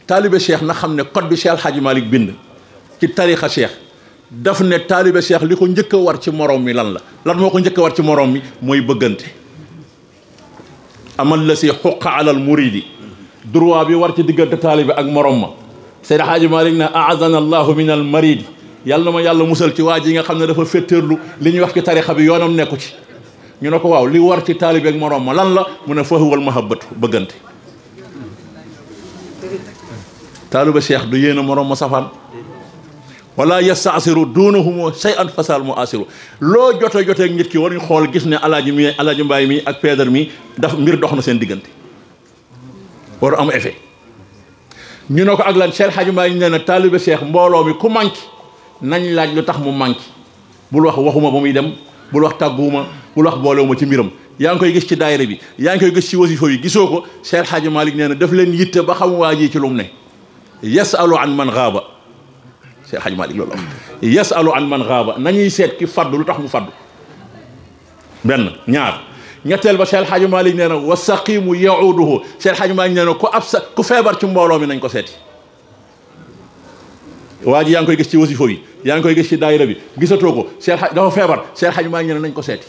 taalibe cheikh na xam ne code bi Cheikh El Hadji Malick bind ci tarixa cheikh daf ne taalibe cheikh li ko njëkk a war ci morom mi lan moo ko njëkk a war ci morom mi mooy bëggante. amal la si xuqa alal muridi droit bi war ci diggante taalibe ak morom ma Seydi Hadji Malick ne aazana allahu min al maridi yàlla na ma yàlla musal ci waa ji nga xam ne dafa féttéerlu li ñuy wax ci tarixa bi yoonam nekku ci. ñu ne ko waaw li war ci taalibe ak morom ma lan la mu ne fa huwal mahabbatu bëggante. taalibe cheikh du yéena morom ma safaan wala yastaasiru duunahumu shay'an fasal mu asiru loo joteeg nit ki war ñu xool gis ne alaaji mbaay mi ak Pédar mi daf mbir dox na seen diggante war am effet. ñu ne ko ak lan Cheikh Hadji Mbaye nee na taalibe cheikh mbooloo mi ku manqué nañ laaj lu tax mu manqué bul wax waxuma ba muy dem bul wax tàgguwuma bul wax boolewuma ci mbiram. yaa ngi koy gis ci daayira bi yaa ngi koy gis ci wasifa yi gisoo ko Cheikh Hadji Malick nee na daf leen yitte ba xam waa ji ci lu mu ne. yasalu an man gaaba Cheikh Hadji Malick loolu am yasalu an man gaaba nañuy seet ki faddu lu tax mu faddu. benn ñaar ñetteel ba Cheikh Hadji Malick nee na wa saqimu yauduhu Cheikh Hadji Malick nee na ku feebar ci mbooloo mi nañ ko seeti. waa ji yaa ngi koy gis ci wasifa yi yaa ngi koy gis ci daayira bi gisatoo ko dafa feebar Cheikh Hadji Malick nee na nañ ko seeti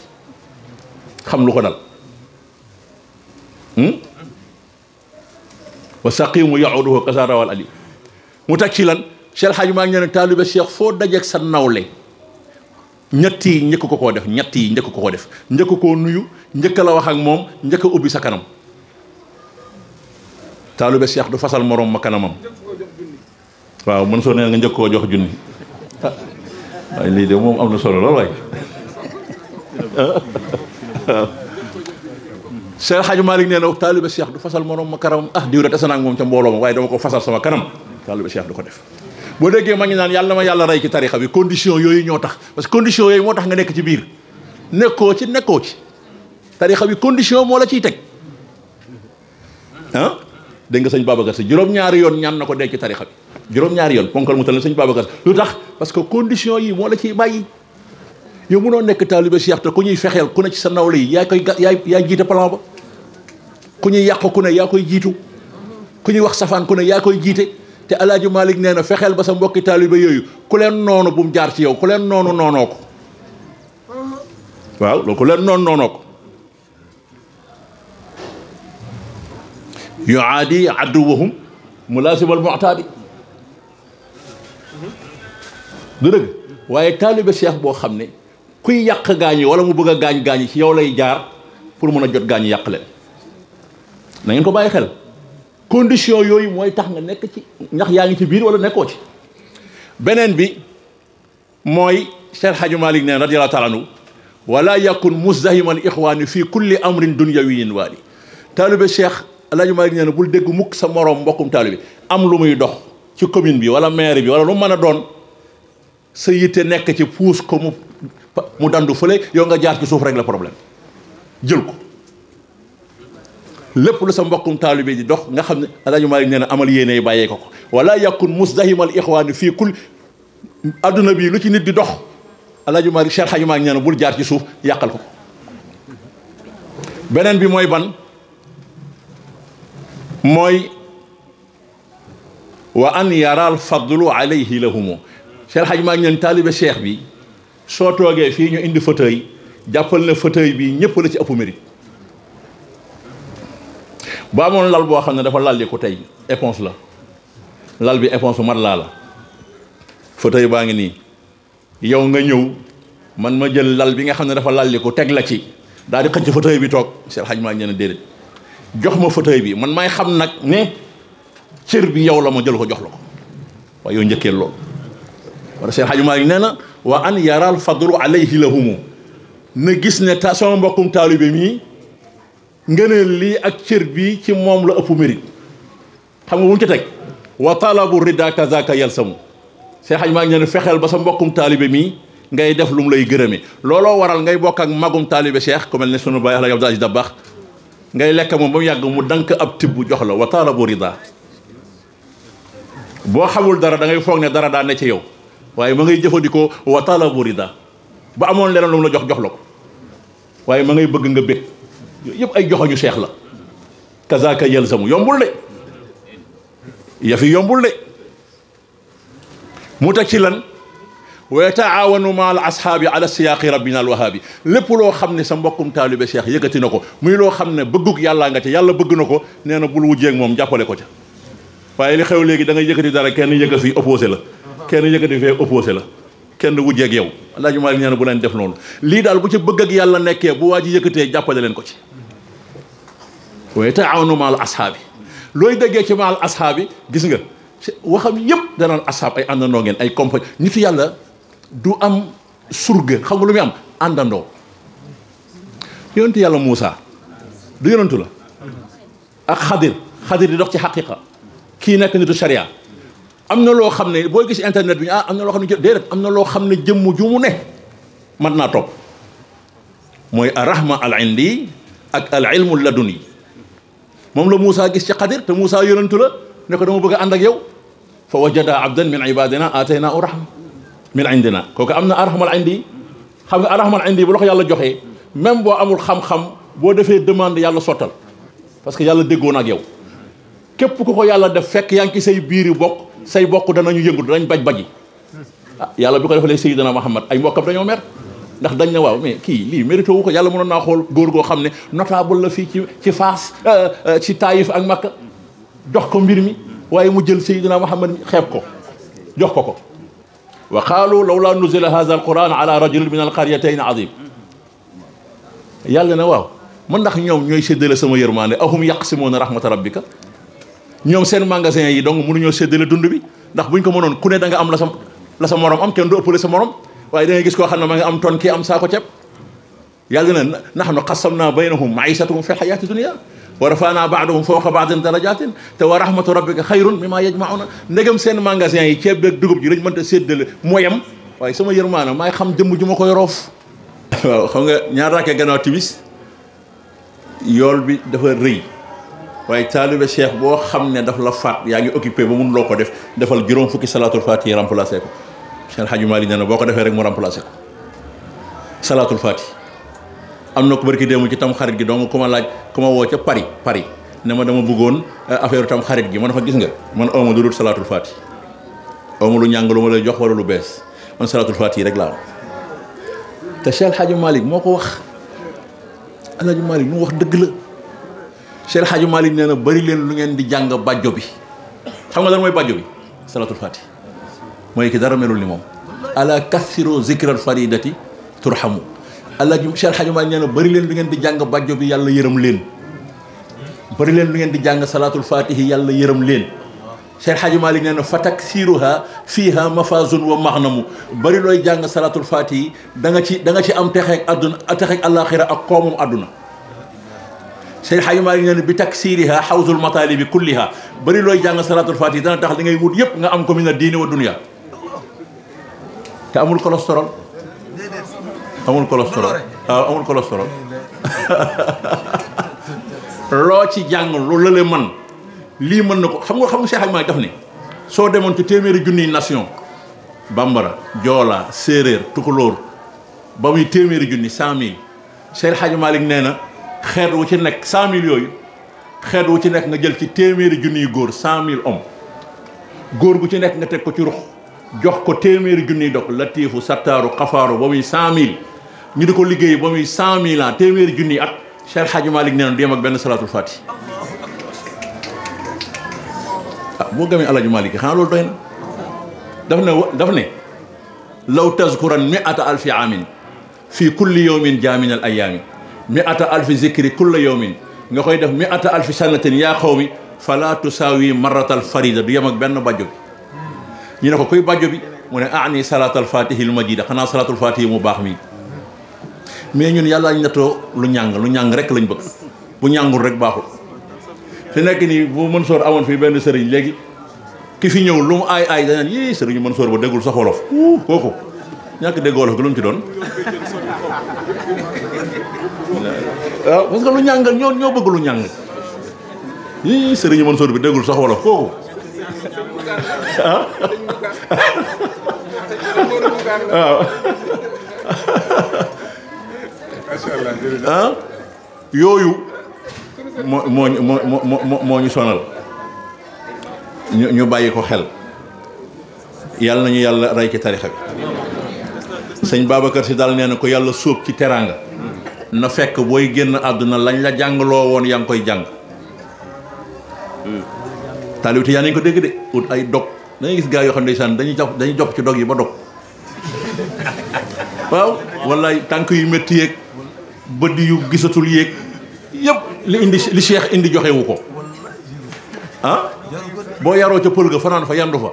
xam lu ko dal. wa saqimu yauduhu kasarawal ali mu teg ci lan Cheikh Hadji Malick nee na taalibe cheikh foo dajeeg sa nawle ñett yi njëkk ko koo def njëkk koo nuyu njëkk la wax ak moom njëkk a ubbi sa kanam. taalibe cheikh du fasal morom ma kanamam waaw mën soo nee nga njëkk koo jox junni waaye lii de moom am na solo lool waay. Cheikh Hadji Malick nee na taalibe cheikh du fasal morom ma kanamam diw de tase naa ak moom ca mbooloo ma waaye dama ko fasal sama kanam taalibe cheikh du ko def. boo déggee ma ngi naan yàlla ma yàlla rey ci tarixa bi condition yooyu ñoo tax parce que condition yooyu moo tax nga nekk ci biir nekkoo ci tarixa bi condition moo la ciy teg dégg nga sëñ Babacar Si juróom-ñaari yoon ñaan na ko dee ci tarixa bi juróom-ñaari yoon ponkal mu tal na sëñ Babacar Si lu tax parce que condition yi moo la ciy bàyyi. yow mënoo nekk taalibe cheikh te ku ñuy fexeel ku ne ci sa nawle yi yaay jiite plan ba ku ñuy yàq ku ne yaa koy jiitu ku ñuy wax safaan ku ne yaa koy jiite. te El Hadji Malick nee na fexeel ba sa mbokki taalibe yooyu ku leen noonu bu mu jaar ci yow ku leen noonu noonoo ko waaw loolu ku leen noonoo ko. yuaadi aduwahum mulaasimal mu'taadi du dëgg waaye taalibe cheikh boo xam ne kuy yàq gaañi wala mu bëgg a gaañ ci yow lay jaar pour mën a jot gaañi yàq leen na ngeen ko bàyyi xel. condition yooyu mooy tax nga nekk ci ndax yaa ngi ci biir wala nekkoo ci. beneen bi mooy Cheikh Hadji Malick ne radiyallahu taala anhu wala yakun muzdahimal ixwaani fii kulli amrin dunyawiyin waali taalibe Cheikh El Hadji Malick nee na bul dégg mukk sa moroom mbokkum taalibe am lu muy dox ci commune bi wala maire bi wala lu mën a doon sa yitte nekk ci puus ko mu dandu fële yow nga jaar ci suuf rek la problème jël ko. lépp lu sa mbokkum taalibe di dox nga xam ne El Hadji Malick nee na amal yéene bàyyee ko wala yakun musdahimal ixwaani fii kul adduna bi lu ci nit di dox El Hadji Malick Cheikh Hadji Malick nee na bul jaar ci suuf yàqal ko. beneen bi mooy ban mooy wa an yaral fadlu alayhi lahumu Cheikh Hadji Malick nee na taalibe cheikh bi soo toogee fii ñu indi fauteuil jàppal na fauteuil bi ñëpp la ci ëpp mérite. bu amoon lal boo xam ne dafa lalli ko tey éponge la lal bi éponge mat laa la fauteuil baa ngi nii yow nga ñëw man ma jël lal bi nga xam ne dafa lalli ko teg la ci daal di xëcc fauteuil bi toog Cheikh Hadji Malick nee na déedéet jox ma fauteuil bi man may xam nag ne cër bi yow la ma jël ko jox la ko waaye yow njëkkee lool. wala Cheikh Hadji Malick nee na wa an yaral fadlu alayhi lahumu na gis ne sama mbokkum taalibe mii ngëneel lii ak cër bii ci moom la ëpp mérite xam nga bu mu ci teg wa talabu rida kazaka yalsamu Cheikh Hadji Malick nee na fexeel ba sa mbokkum taalibe mii ngay def lu mu lay gërëme looloo waral ngay bokk ak magum taalibe cheikh ku mel ne sunu baay Alaaji Abdou Aziz Dabakh ngay lekk moom ba mu yàgg mu dank ab tibb jox la wa talabu rida boo xamul dara da ngay foog ne dara daa ne ci yow waaye ma ngay jëfandikoo wa talabu rida ba amoon leneen lu mu la jox la ko waaye ma ngay bëgg nga bég yëpp ay joxoñu cheikh la kazaka yalzamu yombul de ya fi yombul de mu teg ci lan wa yataawanu ma al ashaabi ala siyaaqi rabbina al wahaabi lépp loo xam ne sa mbokkum taalibe cheikh yëkkati na ko muy loo xam ne bëggug yàllaa nga ca yàlla bëgg na ko nee na bul wujjeeg moom jàppale ko ca waaye li xew léegi da ngay yëkkati dara kenn yëkkati fii opposé la kenn yëkkati fee opposé la kenn wujjeeg yow Alaaji Maalik nee na bu leen def noonu lii daal bu ci bëgg ak yàlla nekkee bu waa ji yëkkatee jàppale leen ko ci wa yataawanu ma al ashaabi looy déggee ci ma al ashaabi gis nga waxam yëpp danaan ashaab ay àndandoo ngeen ay compagnie nitu yàlla du am surga xam nga lu muy am àndandoo yonentu yàlla Muusa du yonentu la ak xadir di dox ci xaqiqa kii nekk nitu sharia am na loo xam ne booy gis internet bi am na loo xam ne déedéet am na loo xam ne jëmm ju mu ne mën naa topp mooy arrahma al indi ak al ilmu laduni moom la Muusa gis ci xadir te Muusa yonentu la ne ko dama bëgg a ànd ak yow fa wajada abdan min ibadina ataynaahu rahma min indina kooku am na arhamal indi xam nga arhamal indi bu la ko yàlla joxee même boo amul xam-xam boo defee demande yàlla sottal parce que yàlla déggoon ak yow képp ku ko yàlla def fekk yaa ngi ci say biiri bokk say bokk danañu yëngu danañ baj-baji yàlla bi ko defalee Seydina Muhammad ay mbokkam dañoo mer ndax dañ ne waaw mais kii lii mérité wu ko yàlla mënoon naa xool góor goo xam ne notable la fii ci Faas ci Taïf ak Makka jox ko mbir mi waaye mu jël Seydina Muhammad mi xeeb ko jox ko wa qaalu lawlaa nuzila haza alquran ala rajulin min alqaryatayn azim yàlla na waaw man ndax ñoom ñooy séddale sama yërmande ahum yaqsimuuna rahmata rabbika ñoom seen magasin yi donc mënuñoo séddale dund bi ndax buñ ko mënoon ku ne da nga am la sa morom am kenn du ëppale sa morom waaye da ngay gis koo xam ne ma nga am ton kii am saako ceeb yàlla na nahnu qassamnaa baynahum maïsatahum fi lxayaati dunia wa rafaanaa baadahum fawqa baadin darajatin te wa rahmatu rabbika xayrun mimma yajmauna ndegam seen magasin yi ceeb beeg dugub ji lañ mënta séddale mooyam waaye sama yërmaana maay xam jëmm ju ma koy roof waaw xam nga ñaar rakkee gannaaw timis yool bi dafa rëy waaye taalibe cheikh boo xam ne daf la faat yaa ngi occupé ba mun loo ko def defal juróom fukki salaatul faatihi remplacé ko Cheikh Hadji Malick nee na boo ko defee rek mu remplacé ko salaatul faatihi am na ko barki démb ci tam xarit gi donc ku ma laaj ku ma woo ca Paris ne ma dama bëggoon affaire tam xarit gi man dafa gis nga man awma lu dul salaatul faatihi awma lu ñàng lu ma lay jox wala lu bees man salaatul faatihi rek laa am te Cheikh Hadji Malick moo ko wax El Hadji Malick lu mu wax dëgg la Cheikh Hadji Malick nee na bëri leen lu ngeen di jàng bàjjo bi xam nga lan mooy bàjjo bi salaatul faatihi mooy ki dara melul ni moom ala kathiro zikral faridati turhamu Alaaji Cheikh Hadji Malick nee na bëri leen lu ngeen di jàng bàjjo bi yàlla yërëm leen bëri leen lu ngeen di jàng salaatul faatihi yàlla yërëm leen Cheikh Hadji Malick nee na fatak siiruha fiiha mafazun wa maxnamu bëri looy jàng salaatul faatihi da nga ci am texeeg àdduna texeeg àllaaxira ak koomum àdduna Cheikh Hadji Malick nee na bi taksiiriha xawzul matalibi kulliha bëri looy jàng salaatul faatihi dana tax li ngay wut yëpp nga am ko min diini wa dunya te amul cholestérol amul cholestérol waaw amul cholestérol loo ci jàng lu lële man lii mën na ko xam nga Cheikh Hadji Malick daf ne soo demoon ci téeméeri junniy nation bambara joola séeréer tukulóor ba muy téeméeri junni 100 000 Cheikh Hadji Malick nee na xeet wu ci nekk 100 000 yooyu xeet wu ci nekk nga jël ci téeméeri junniy góor 100 000 hommes góor gu ci nekk nga teg ko ci rux jox ko téeméeri junniy dog latiifu sattaaru xafaaru ba muy 100 000 ñu di ko liggéey ba muy 100 000 ans téeméeri junniy at Cheikh Hadji Malick nee na du yem ak benn salaatul faati boo gëmee Alaaji Malick xanaa loolu doy na daf ne law tazkuran mi'ata alfi aamin fii kulli yawmin jaamin al ayaami mi'ata alfi zikri kulla yawmin nga koy def mi'ata alfi sanatin yaa xawmi fala tusaawi marratal farida du yem ak benn bàjjo bi ñu ne ko kuy bàjjo bi mu ne ani salaatal fatihi l majida xanaa salaatul fatihi mu baax mi mais ñun yàlla ñu nettoo lu ñàng rek lañ bëgg bu ñàngul rek baaxul fi nekk nii bu Mansoor amoon fii benn sëriñ léegi ki fi ñëw lu mu aay danaan yii sëriñu Mansoor ba déggul sax wolof kooku ñàkk dégg wolof gi lu mu ci doon waaw parce que lu ñàng ñoo bëgg lu ñàng yii sëriñu Mansoor bi déggul sax wolof kooku waaw yooyu moo ñu sonal ñu bàyyi ko xel yàlla nañu yàlla rey ci tarixa bi sëñ Babacar Si daal nee na ko yàlla sóob ci teraanga na fekk booy génn àdduna lañ la jàngloo woon yaa ngi koy jàng taalibe Tijaan nañ ko dégg de ut ay dog da ngay gis gaa yoo xam ne ndeysaan dañuy jopp ci dog yi ba dog waaw wallaay tànk yu métti yeeg bët yu gisatul yéeg yëpp li Cheikh indi joxewu ko ah boo yaroo ca pël ga fanaan fa yandu fa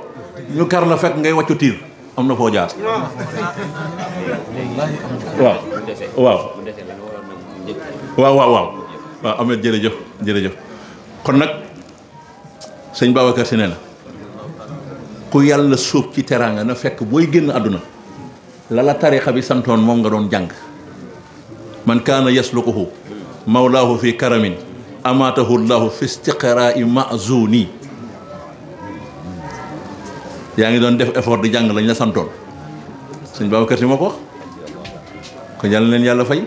ñu kar la fekk ngay wàccu tiir am na foo jaar waaw Ahmed jërëjëf kon nag sëñ Babacar Si nee na ku yàlla sóob ci teraanga na fekk booy génn àdduna la tarixa bi santoon moom nga doon jàng man kaana yaslukuhu mawlaahu fi karamin amaatahu llahu fi istiqraai mazuni yaa ngi doon def effort di jàng lañ la santoon sëñ Babacar Si moo ko wax ko yàlla leen yàlla fay